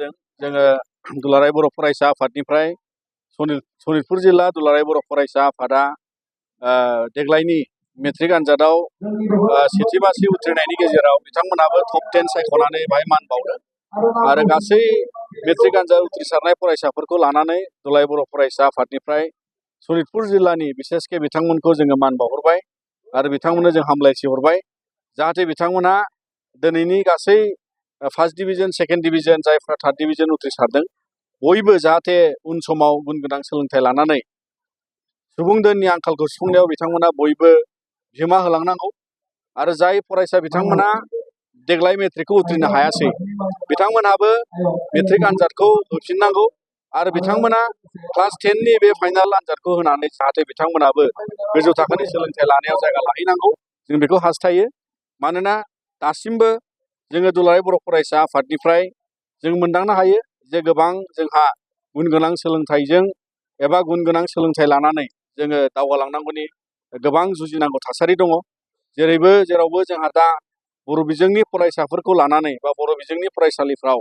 जादों जोङो दुलाराय बर' फरायसा आफादनिफ्राय सनितपुर जिल्ला दुलाराय बर' फरायसा आफादा देग्लायनि मेट्रिक आनजादाव सेथि मासि उथ्रिनायनि गेजेराव बिथांमोनाबो टप 10 सायख'नानै बाहाय मान बावदों आरो गासै मेट्रिक आनजाद उथ्रिसारनाय फरायसाफोरखौ लानानै दुलाराय बर' फरायसा आफादनिफ्राय सनितपुर जिल्लानि बिसेसके बिथांमोनखौ जोङो मान बावहरबाय आरो बिथांमोननो जों हामलायथि हरबाय जाहाथे बिथांमोना दिनैनि गासै फार्स्ट डिभिजन सेकेन्ड डिभिजन जायफ्रा थार्ड डिभिजन उथ्रिसारदों बयबो जाहाथे उन समाव गुन गोनां सोलोंथाइ लानानै सुबुं धोननि आंखालखौ सुफुंनायाव बिथांमोना बयबो बिहोमा होलांनांगौ आरो जाय फरायसा बिथांमोना देग्लाय मेट्रिकखौ उथ्रिनो हायासै बिथांमोनहाबो मेट्रिक आनजादखौ होफिननांगौ आरो बिथांमोना क्लास 10नि बे फाइनाल आनजादखौ होनानै जाहाथे बिथांमोनाबो गोजौ थाखोनि सोलोंथाइ लानायाव जायगा लाहैनांगौ जों बेखौ हास्थायो मानोना दासिमबो जोङो दुलाराय बर' फरायसा आफादनिफ्राय जों मोनदांनो हायो जे गोबां जोंहा गुन गोनां सोलोंथाइजों एबा गुन गोनां सोलोंथाइ लानानै जोङो दावगालांनांगौनि गोबां जुजिनांगौ थासारि दङ जेरावबो जोंहा दा बर' बिजोंनि फरायसाफोरखौ लानानै बा बर' बिजोंनि फरायसालिफ्राव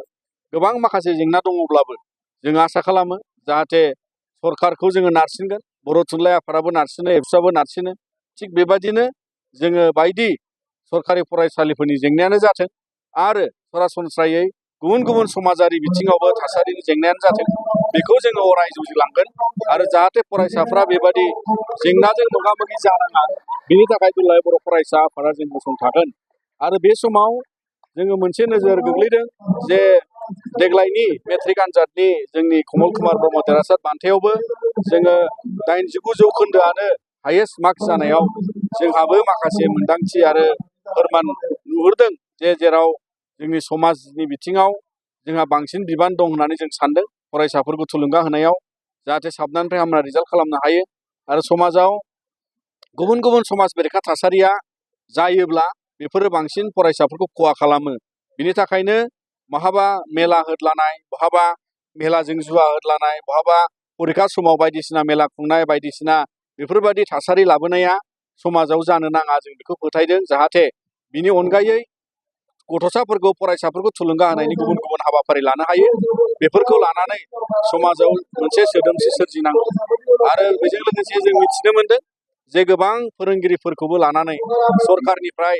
गोबां माखासे जेंना दङब्लाबो जों आसा खालामो जाहाथे सरकारखौ जोङो नारसिनगोन बर' थुनलाइ आफादाबो नारसिनो एबसुआबो नारसिनो थिग बेबायदिनो जोङो बायदि सरकारि फरायसालिफोरनि जेंनायानो जाथों आरो सरासनस्रायै गुबुन गुबुन समाजारि बिथिङावबो थासारिनि जेंनायानो जाथों बेखौ जोङो अराय जुजिलांगोन आरो जाहाथे फरायसाफ्रा बेबायदि जेंनाजों मोगा मोगि जानाङा बेनि थाखाय दुलाराय बर' फरायसा आफादा जों गसंथागोन आरो बे समाव जोङो मोनसे नोजोर गोग्लैदों जे देग्लायनि मेट्रिक आनजादनि जोंनि कमल कुमार ब्रह्म देरहासार बान्थायावबो जोङो 89 जौखोन्दोआनो हायेस्ट मार्क्स जानायाव जोंहाबो माखासे मोनदांथि आरो फोरमान नुहुरदों जे जेराव जोंनि समाजनि बिथिङाव जोंहा बांसिन बिबान दं होननानै जों सानदों फरायसाफोरखौ थुलुंगा होनायाव जाहाथे साबनानिफ्राय हामना रिजाल्ट खालामनो हायो आरो समाजाव गुबुन गुबुन समाज बेरेखा थासारिया जायोब्ला बेफोरो बांसिन फरायसाफोरखौ खहा खालामो बिनि थाखायनो बहाबा मेला होदलानाय बहाबा मेलाजों जुवा होदलानाय बहाबा परिखा समाव बायदिसिना मेला खुंनाय बायदिसिना बेफोरबायदि थासारि लाबोनाया समाजाव जानो नाङा जों बेखौ फोथायदों जाहाथे बिनि अनगायै गथ'साफोरखौ फरायसाफोरखौ थुलुंगा होनायनि गुबुन गुबुन हाबाफारि लानो हायो बेफोरखौ लानानै समाजाव मोनसे सोदोमस्रि सोरजिनांगौ आरो बेजों लोगोसे जों मिथिनो मोनदों जे गोबां फोरोंगिरिफोरखौबो लानानै सरकारनिफ्राय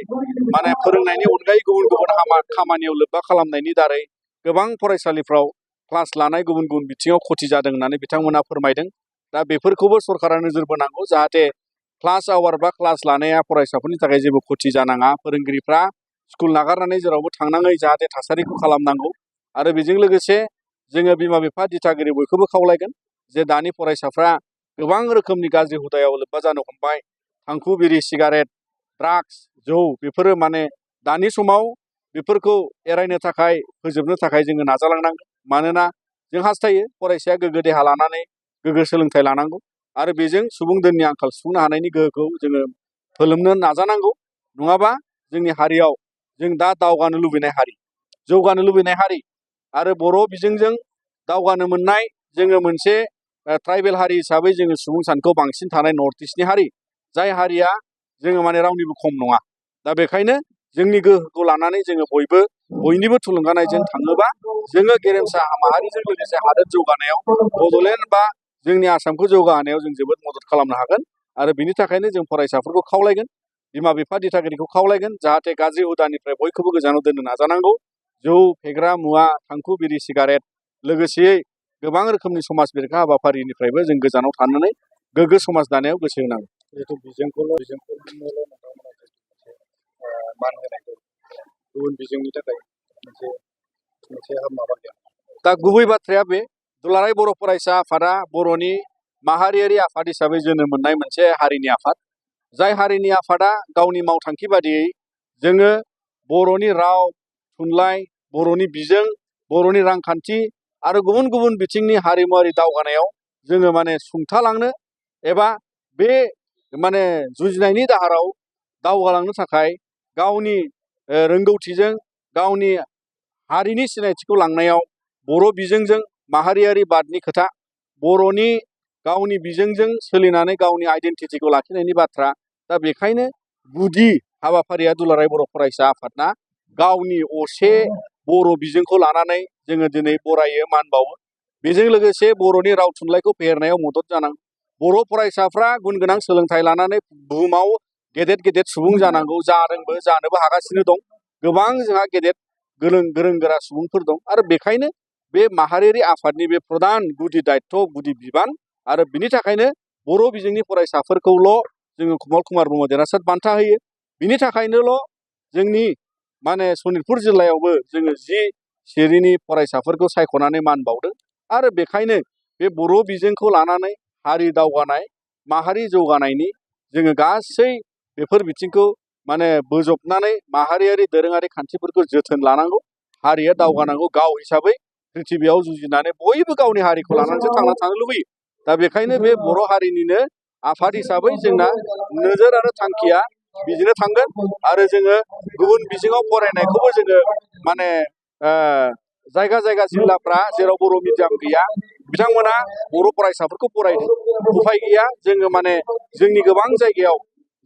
माने फोरोंनायनि अनगायै गुबुन गुबुन खामानियाव लोब्बा खालामनायनि दारै गोबां फरायसालिफ्राव क्लास लानाय गुबुन गुबुन बिथिङाव खथि जादों होननानै बिथांमोना फोरमायदों दा बेफोरखौबो सरकारा नोजोर बोनांगौ जाहाथे क्लास आवार बा क्लास लानाया फरायसाफोरनि थाखाय जेबो खथि जानाङा फोरोंगिरिफ्रा स्कुल नागारनानै जेरावबो थांनाङै जाहाथे थासारिखौ खालामनांगौ आरो बेजों लोगोसे जोङो बिमा बिफा दिथागिरि बयखौबो खावलायगोन जे दानि फरायसाफ्रा गोबां रोखोमनि गाज्रि हुदायाव लोब्बा जानो हमबाय थांखु बिरि सिगारेट ड्राग्स जौ बेफोरो माने दानि समाव बेफोरखौ एरायनो थाखाय फोजोबनो थाखाय जोङो नाजालांनांगोन मानोना जों हास्थायो फरायसाया गोग्गो देहा लानानै गोग्गो सोलोंथाइ लानांगौ आरो बेजों सुबुं धोननि आंखाल सुफुंनो हानायनि गोहोखौ जोङो फोलोमनो नाजानांगौ नङाबा जोंनि हारियाव जों दा दावगानो लुबैनाय हारि जौगानो लुबैनाय हारि आरो बर' बिजोंजों दावगानो मोननाय जोङो मोनसे ट्राइबेल हारि हिसाबै जोङो सुबुं सानखो बांसिन थानाय नर्थ इस्टनि हारि जाय हारिया जोङो माने रावनिबो खम नङा दा बेखायनो जोंनि गोहोखौ लानानै जोङो बयनिबो थुलुंगानायजों थाङोबा जोङो गेरेमसा माहारिजों लोगोसे हादोर जौगानायाव बड'लेण्ड बा जोंनि आसामखौ जौगाहोनायाव जों जोबोद मदद खालामनो हागोन आरो बिनि थाखायनो जों फरायसाफोरखौ खावलायगोन बिमा बिफा दिथागिरिखौ खावलायगोन जाहाथे गाज्रि हुदानिफ्राय बयखौबो गोजानाव दोननो नाजानांगौ जौ फेग्रा मुवा थांखु बिरि सिगारेट लोगोसेयै गोबां रोखोमनि समाज बेरेखा हाबाफारिनिफ्रायबो जों गोजानाव थानानै गोग्गो समाज दानायाव गोसो होनांगौ जिहेतु बिजोंखौल' मान होनायखौ गुबुन बिजोंनि थाखाय मोनसे माबा गैया दा गुबै बाथ्राया बे दुलाराय बर' फरायसा आफादा बर'नि माहारियारि आफाद हिसाबै जोनोम मोननाय मोनसे हारिनि आफाद जाय हारिनि आफादा गावनि मावथांखि बादियै जोङो बर'नि राव थुनलाइ बर'नि बिजों बर'नि रांखान्थि आरो गुबुन गुबुन बिथिंनि हारिमुवारि दावगानायाव जोङो माने सुंथालांनो एबा बे माने जुजिनायनि दाहाराव दावगालांनो थाखाय गावनि रोंगौथिजों गावनि हारिनि सिनायथिखौ लांनायाव बर' बिजोंजों माहारियारि बादनि खोथा बर'नि गावनि बिजोंजों सोलिनानै गावनि आइडेन्टिटिखौ लाखिनायनि बाथ्रा दा बेखायनो गुदि हाबाफारिया दुलाराय बर' फरायसा आफादना गावनि असे बर' बिजोंखौ लानानै जोङो दिनै बरायो मान बावो। बेजों लोगोसे बर'नि राव थुनलाइखौ फेहेरनायाव मदद जानांगौ। बर' फरायसाफ्रा गुन गोनां सोलोंथाइ लानानै बुहुमाव गेदेर गेदेर सुबुं जानांगौ, जादोंबो जानोबो हागासिनो दं। गोबां जोंहा गेदेर गोरों गोरा सुबुंफोर दं आरो बेखायनो बे माहारियारि आफादनि बे प्रधान गुदि दायित्व गुदि बिबान आरो बिनि थाखायनो बर' बिजोंनि फरायसाफोरखौल' जोङो कमल कुमार ब्रह्म देरहासार बान्था होयो। बिनि थाखायनोल' जोंनि माने सनितपुर जिल्लायावबो जोङो 10 सिरिनि फरायसाफोरखौ सायख'नानै मान बावदों आरो बेखायनो बे बर' बिजोंखौ लानानै हारि दावगानाय माहारि जौगानायनि जोङो गासै बेफोर बिथिंखौ माने बोजबनानै माहारियारि दोरोङारि खान्थिफोरखौ जोथोन लानांगौ। हारिया दावगानांगौ। गाव हिसाबै पृथिबियाव जुजिनानै बयबो गावनि हारिखौ लानानैसो थांना थानो लुबैयो। दा बेखायनो बे बर' हारिनिनो आफाद हिसाबै जोंना नोजोर आरो थांखिया बिदिनो थांगोन आरो जोङो गुबुन बिजोङाव फरायनायखौबो जोङो माने जायगा जायगा जिल्लाफ्रा जेराव बर' मिडियाम गैया बिथांमोना बर' फरायसाफोरखौ फरायदों। उफाय गैया जोङो माने जोंनि गोबां जायगायाव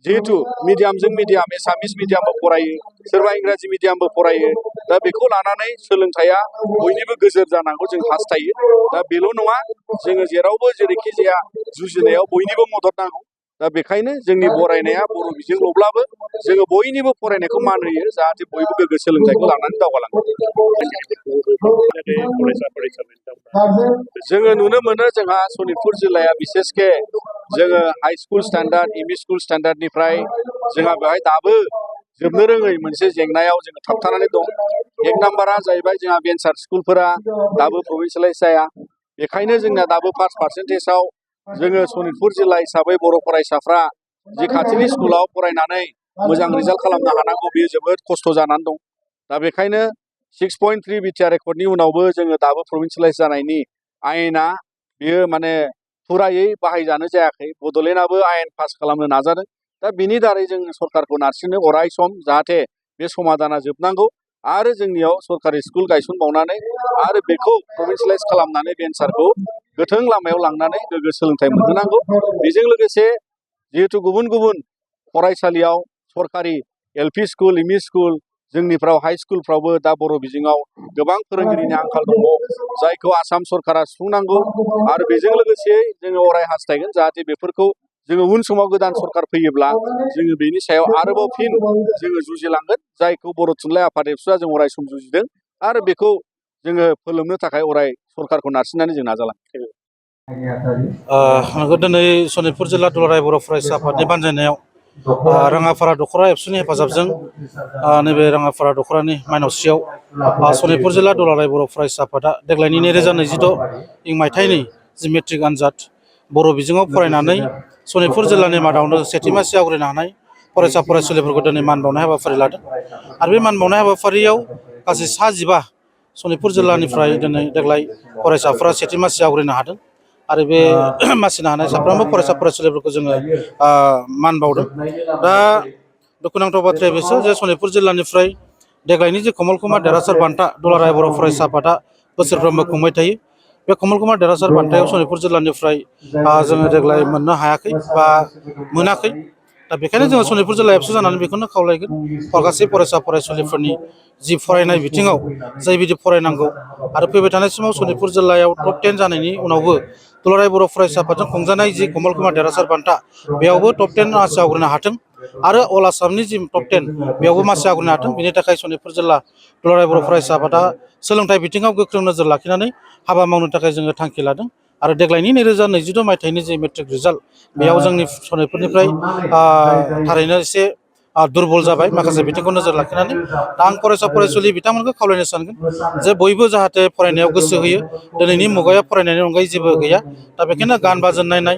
जिहेथु मिडियामजों मिडियाम एसामिस मिडियामबो फरायो, सोरबा इंराजि मिडियामबो फरायो। दा बेखौ लानानै सोलोंथाइया बयनिबो गोजोर जानांगौ जों हास्थायो। दा बेल' नङा, जोङो जेरावबो जेरैखि जाया जुजिनायाव बयनिबो मदद नांगौ। दा बेखायनो जोंनि बरायनाया बर' बिजोंल'ब्लाबो जोङो बयनिबो फरायनायखौ मान होयो, जाहाथे बयबो गोग्गो सोलोंथाइखौ लानानै दावगालाङो। जोङो नुनो मोनो जोंहा सनितपुर जिल्लाया बिसेसके जोङो high school standard M E school स्टेन्डार्डनिफ्राय जोंहा बेवहाय दाबो जोबनो रोङै मोनसे जेंनायाव जोङो थाबथानानै दं। 1 नाम्बारा जाहैबाय जोंहा भेन्सार स्कुलफोरा दाबो प्रभिन्सियेलाइज जाया। बेखायनो जोंना दाबो पास पार्सेन्टेजआव जोङो सनितपुर जिल्ला हिसाबै बर' फरायसाफ्रा जि खाथिनि स्कुलाव फरायनानै मोजां रिजाल्ट खालामनो हानांगौ बेयो जोबोद खस्थ' जानानै दं। दा बेखायनो 6.3 बिटिआर रेकर्डनि उनावबो जोङो दाबो प्रभिन्सियेलाइज जानायनि आयेना बेयो माने फुरायै बाहायजानो जायाखै। बड'लेण्डआबो आयेन पास खालामनो नाजादों। दा बिनि दारै जों सरकारखौ नारसिनो अराय सम जाहाथे बे समाधाना जोबनांगौ आरो जोंनियाव सरकारि स्कुल गायसनबावनानै आरो बेखौ प्रभिन्सियेलाइज खालामनानै भेन्सारखौ गोथों लामायाव लांनानै गोग्गो सोलोंथाइ मोनहोनांगौ। बेजों लोगोसे जिहेथु गुबुन गुबुन फरायसालियाव सरकारि LP school M E school जोंनिफ्राव हाइ स्कुलफ्रावबो दा बर' बिजोङाव गोबां फोरोंगिरिनि आंखाल दङ, जायखौ आसाम सरकारा सुफुंनांगौ आरो बेजों लोगोसे जोङो अराय हास्थायगोन जाहाथे बेफोरखौ जोङो उन समाव गोदान सरकार फैयोब्ला जोङो बेनि सायाव आरोबाव फिन जोङो जुजिलांगोन। जायखौ बर' थुनलाइ आफाद एबसुआ जों अराय सम जुजिदों आरो बेखौ जोङो फोलोमनो थाखाय अराय सरकारखौ नारसिननानै जों नाजालांगोन। दिनै सनितपुर जिल्ला दुलाराय बर' फरायसा आफादनि बानजायनायाव राङाफारा दख'रा एबसुनि हेफाजाबजों नैबे राङाफारा दख'रानि माइनावस्रियाव सनितपुर जिल्ला दुलाराय बर' फरायसा आफादा देग्लायनि 2026 मायथाइनि जि मेट्रिक आनजाद बर' बिजोङाव फरायनानै सनितपुर जिल्लानि मादावनो सेथि मासि आवग्रिनो हानाय फरायसा फरायसुलिफोरखौ दिनै मान बावनाय हाबाफारि लादों आरो बे मान बावनाय हाबाफारियाव गासै 15 सनितपुर जिल्लानिफ्राय दिनै देग्लाय फरायसाफोरा सेथि मासि आवग्रिनो हादों आरो बे मासिनो हानाय साफ्रोमबो फरायसा फरायसुलिफोरखौ जोङो मान बावदों। दा दुखुनांथाव बाथ्राया बेसो जे सनितपुर जिल्लानिफ्राय देग्लायनि जे कमल कुमार देरहासार बान्था दुलाराय बर' फरायसा आफादा बोसोरफ्रोमबो खुंबाय थायो। बे कमल कुमार देरहासार बान्थायाव सनितपुर जिल्लानिफ्राय जोङो देग्लाय मोननो हायाखै बा मोनाखै। दा बेखायनो जोङो सनितपुर जिल्ला एबसु जानानै बेखौनो खावलायगोन गासै फरायसा फरायसुलिफोरनि जि फरायनाय बिथिङाव जायबायदि फरायनांगौ आरो फैबाय थानाय समाव सनितपुर जिल्लायाव टप 10 जानायनि उनावबो दुलाराय बर' फरायसा आफादजों खुंजानाय जि कमल कुमार देरहासार बान्था बेयावबो टप 10 मासि आवग्रिनो हाथों आरो अल आसामनि जि टप 10 बेयावबो मासि आवग्रिनो हाथों। बेनि थाखाय सनितपुर जिल्ला दुलाराय बर' फरायसा आफादा सोलोंथाइ बिथिङाव गोख्रों नोजोर लाखिनानै हाबा मावनो थाखाय जोङो थांखि लादों आरो देग्लायनि 2026 मायथाइनि जि मेट्रिक रिजाल्ट बेयाव जोंनि सनितपुरनिफ्राय थारैनो एसे दुरबल जाबाय माखासे बिथिंखौ नोजोर लाखिनानै। दा आं फरायसा फरायसुलि बिथांमोनखौ खावलायनो सानगोन जे बयबो जाहाथे फरायनायाव गोसो होयो। दिनैनि मुगायाव फरायनायनि अनगायै जेबो गैया। दा बेखायनो गान बाजोन नायनाय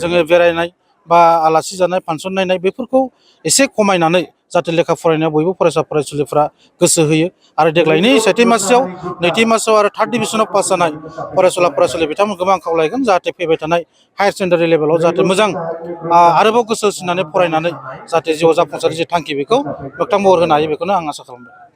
जोङो बेरायनाय बा आलासि जानाय फांसन नायनाय बेफोरखौ एसे खमायनानै जाहाथे लेखा फरायनायाव बयबो फरायसा फरायसुलिफ्रा गोसो होयो आरो देग्लायनि सेथि मासियाव नैथि मासियाव आरो थार्ड डिभिजनाव पास जानाय फरायसुला फरायसुलि बिथांमोनखौबो आं खावलायगोन जाहाथे फैबाय थानाय हायार सेकेन्डारि लेभेलाव जाहाथे मोजां आरोबाव गोसो होसिननानै फरायनानै जाहाथे जिउआव जाफुंसार जि थांखि बेखौ मोगथां महर होनो हायो बेखौनो आं आसा खालामबाय।